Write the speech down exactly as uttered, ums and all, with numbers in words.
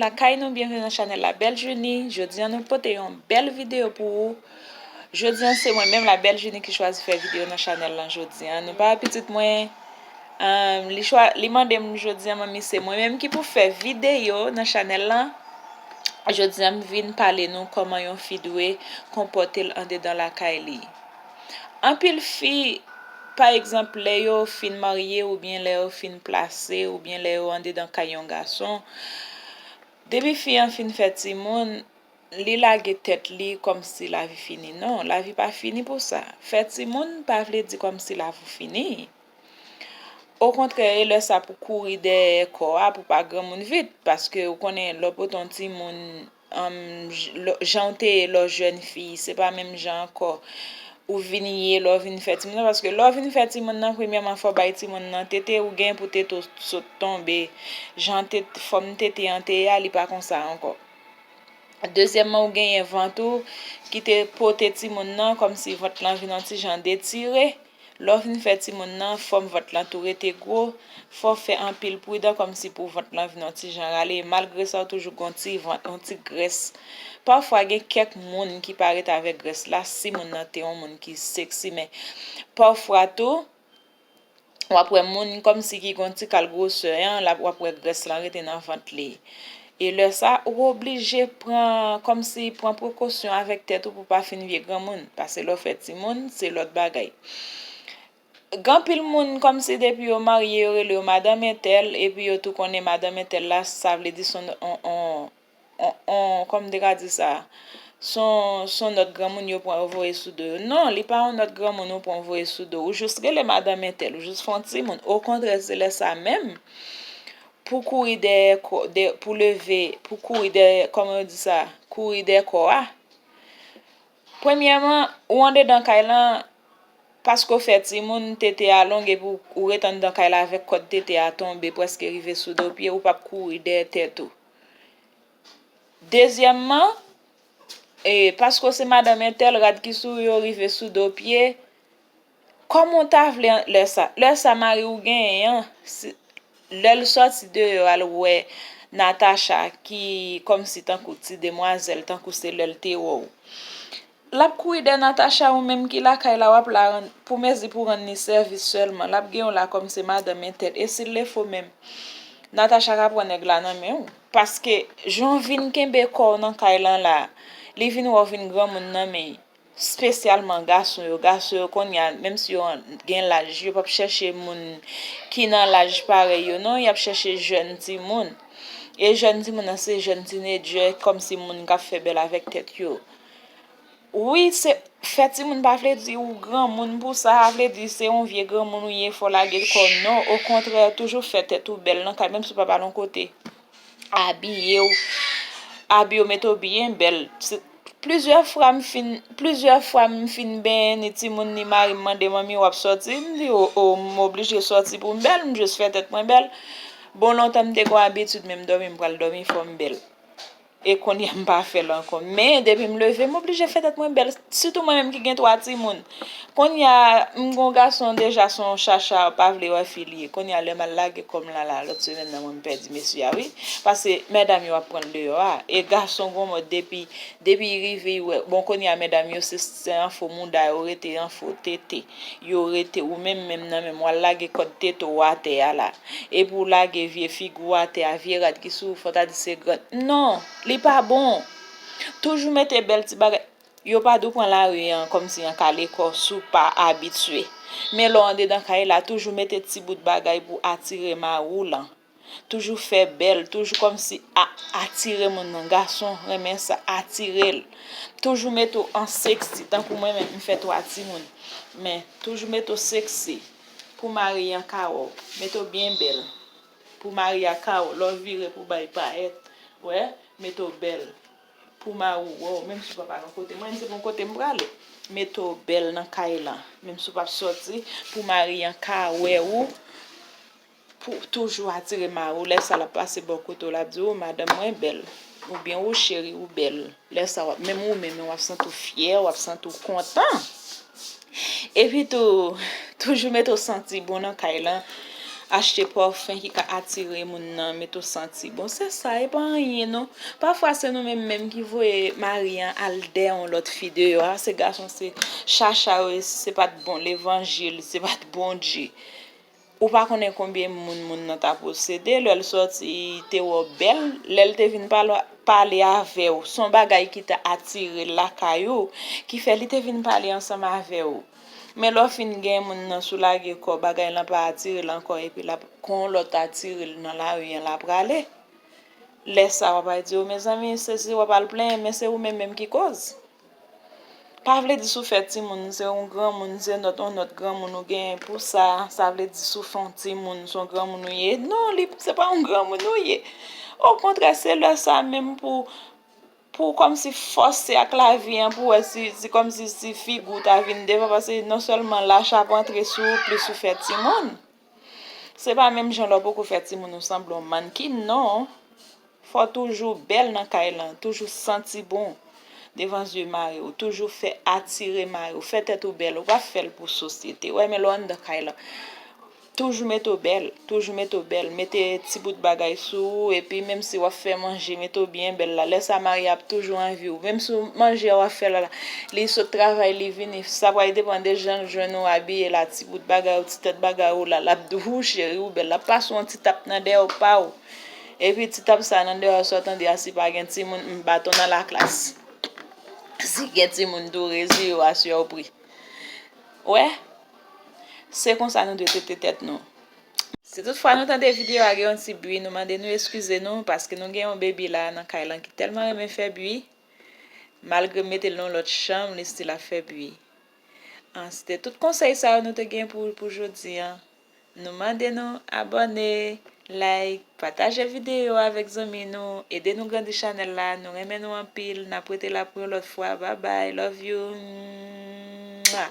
Lakay nou, byenveni nan chanèl La Belle Junie. Jodi a nou pote yon bèl videyo pou ou. Jodi a se mwen menm La Belle Junie ki chwazi fè videyo nan chanèl lan jodi a. Nou pa wè pitit mwen, um, li chwa, li mande m jodi a, manmi, se mwen menm ki pou fè videyo nan chanèl lan. Jodi a m vin pale nou kòman yon fi dwe konpòte l andedan lakay li. Anpil fi, pa egzanp, lè yo fin marye oubyen lè yo fin plase oubyen lè yo andedan kay yon gason, depi fi an fin fè timoun, li lage tèt li kòmsi lavi fini. Non, lavi pa fini pou sa. Fè timoun pa vle di kòmsi lavi w fini. Okontrè, e lè sa pou kouri dèyè kò a pou pa granmoun vit, paske ou konnen lè w pote yon timoun, um, j-, lè, jan w te ye lè w jèn fi, se pa menm jan ankò ou vin ye lè w vin fè timoun nan, paske lè w vin fè timoun nan, premyèman, fò w bay timoun nan tete, ou gen pou tete w sot tonbe, jan tet-, fòm tete an te ye a, li pa konsa ankò. Dezyèmman, ou genyen vant ou ki te pote timoun nan, kòmsi vant lan vin yon ti jan detire. Lè w vin fè timoun nan, fòm vant lan tou rete gwo. Fò w fè anpil pridan kòmsi pou vant lan vin yon ti jan rale. Malgre sa, ou toujou gen yon ti vant, yon ti grès. Pafwa, gen kèk moun ki parèt avèk grès la, si moun nan te yon moun ki seksi, men pafwa tou, w ap wè moun kòmsi ki gen yon ti kal gwosè an, l ap, w ap wè grès lan rete nan vant li. E lè sa, ou oblije pran, kòmsi pran prekosyon avèk tèt ou pou pa fin vye granmoun. Paske lè w fè timoun, se lòt bagay. Gen anpil moun kòmsi depi yo marye, yo rele yo madanm entèl, epi yo tou konnen madanm entèl la, sa vle di se yon, yon, yon, yon, kòm m te ka di sa, se yon, se yon nòt granmoun yo pran yo voye sou do yo. Non, li pa yon nòt granmoun ou pran voye sou do. Ou jis rele madanm entèl, ou jis fè yon timoun. Okontrè, se lè sa menm, pou kouri dèyè kò, dè-, pou leve, pou kouri dèyè, kòman yo di sa, kouri dèyè kò a. Premyèman, ou andedan kay lan, paske w fè timoun, tete a long epi w, ou ret anndan kay la avèk kòd tete a tonbe, prèske rive sou do pye, ou p ap kouri dèyè tèt ou. Dezyèmman, e, paske w se madanm entèl, rad ki sou ou yo rive sou do pye, kòman w ta vle an-, lè sa? Lè sa mari w genyen an, si, lè l sòti deyò al wè Natacha ki kòmsi tankou ti demwazèl, tankou se lè l te wè w. L ap kouri dèyè Natacha, ou menm ki lakay la, w ap la rann, pou mezi pou rann li sèvis sèlman. L ap gen w la kòm se madanm entèl. E si l lefo menm, Natacha ka pran nèg la nan men w. Paske jan w vin kenbe kò w nan kay lan la, li vin wè w vin granmoun nan men, espesyalman gason yo. Gason yo kounye a, menm si yo an-, gen laj, yo p ap chèche moun ki nan laj parèy yo, non, y ap chèche jèn timoun. E jèn timoun nan se jèn tinedjè, kòmsi moun k ap fè bèl avèk tèt yo. Wi, se, fè timoun pa vle di ou granmoun pou sa, vle di se yon vye granmoun ou ye, fò w lage kò w. Non, okontrè, toujou fè tèt ou bèl nan kay, menm si w p ap al yon kote. Abiye w, abiye w, mete w byen bèl. Se, plizyè fwa m fin, plizyè fwa m fin benyen, ni timoun, ni mari m mande m, "Manmi, w ap sòti?" M di, "O, o, m oblije sòti pou m bèl, m jis fè tèt mwen bèl." Bon, lontan m te gen yon abitid, men m dòmi, m pral dòmi, fò m bèl. E kounye a m pa fè l ankò. Men, depi m leve, m oblije fè tèt mwen bèl. Sitou mwen menm ki gen twa timoun. Kounye a, m gen yon gason deja, se yon chacha, pa vle wè fi li ye. Kounye a, lè m al lage kò m la, la, lòt semèn nan, mwen m pèdi mesye a, wi. Paske medam yo ap pran l deyò a. E gason gon mòd depi, depi li rive, li wè. Bon, kounye a, medam yo, se, se anfo mouda yo rete, anfo tete. Yo rete, ou menm, menm nan menm, w al lage kòd tete w atè a la. Epi w lage vye figi w atè a, vye rad ki sou ou, fò w ta di se grann. Non, li pa bon. Toujou mete bèl ti bagay. Yo pa dwe pran lari an kòmsi yon kale kò si w pa abitye. Men lè w andedan kay la, toujou mete ti bout bagay pou atire mari w lan. Toujou fè bèl, toujou kòmsi a-, atire moun nan. Gason renmen sa, atire l. Toujou mete w an seksi, tankou mwen menm, m fè twa timoun. Men, toujou mete w seksi pou mari an ka wè w. Mete w byen bèl pou mari a ka wè w. Lè w vire pou bay payèt, wè, mete w bèl pou mari w wè w, menm si w p ap al yon kote. Mwen menm, se pa yon kote m prale. Mete w bèl nan kay lan, menm si w p ap sòti, pou mari an ka wè w, pou toujou atire mari w. Lè sa, l ap pase bò kote w, l ap di, "O, madanm mwen bèl," oubyen, "O, cheri, ou bèl." Lè sa, w ap, menm ou menm, w ap santi w fyè, w ap santi w kontan. Epi tou, toujou mete w santi bon nan kay lan. achte pòfen ki ka atire moun nan, mete w santi bon. Se sa, e pa anyen non. Pafwa se nou menm menm ki voye mari an al dèyè yon lòt fi deyò a, se gason, se chacha yo ye, se pa t bon levanjil, se pa t Bondye. Ou pa konnen konbyen moun moun nan ta posede, lè l sòti te wè w bèl, lè l te vin pale, pale avè w, se yon bagay ki ta atire l lakay ou, ki fè li te vin pale ansanm avè w. Men lè w fin gen moun nan sou lage kò, bagay lan pa atire l ankò, epi l ap, kon lòt atire l nan lari an, l ap prale. Lè sa, w ap al di yo, mezanmi, se si w ap al plenyen, men se ou menm menm ki koz. Pa vle di si w fè timoun, se yon granmoun, se nòt, yon nòt granmoun ou genyen pou sa, sa vle di si w fè yon timoun, se yon granmoun ou ye. Non, li, se pa yon granmoun ou ye. Okontrè, se lè sa menm pou, pou kòmsi fòse ak lavi an, pou wè si, si kòmsi si figi w ta vin devan, paske non sèlman lach ap antre sou ou, plis ou fè timoun. Se pa menm jan lè w poko fè timoun ou sanble yon mannkin, non. Fò w toujou bèl nan kay lan, toujou santi bon devan zye mari w, toujou fè atire mari w, fè tèt ou bèl, ou pa fè l pou sosyete. Wè, men lè w anndan kay lan, toujou mete w bèl, toujou mete w bèl, mete ti bout bagay sou ou, epi menm si w ap fè manje, mete w byen bèl la. Lè sa mari a ap toujou anvi w, menm si w manje a w ap fè la, la, li sot travay, li vini, sa pral depann de jan l jwenn ou abiye la, ti bout bagay ou, ti tèt bagay ou la, l ap di w, ou cheri, ou bèl, l ap pase w yon ti tap nan dèyè w pa w. Epi ti tap sa nan dèyè w, sa w tande a, si pa gen timoun, m baton nan laklas. Si gen timoun tou, rezi yo a sèpri. Wè, se konsa nou dwe trete tèt nou. Si toutfwa nou tande videyo a gen yon ti bri, nou mande nou eskize nou, paske nou gen yon bebi la nan kay lan ki tèlman renmen fè bri, malgre m mete l nan yon lòt chanm, li still ap fè bri. An, se te tout konsèy sa yo nou te gen pou, pou jodi an. Nou mande nou abòne, like, pataje videyo a avèk zanmi nou, ede nou grandi chanèl la, nou renmen nou anpil, n ap rete la pou yon lòt fwa, babay, love you. Mwah.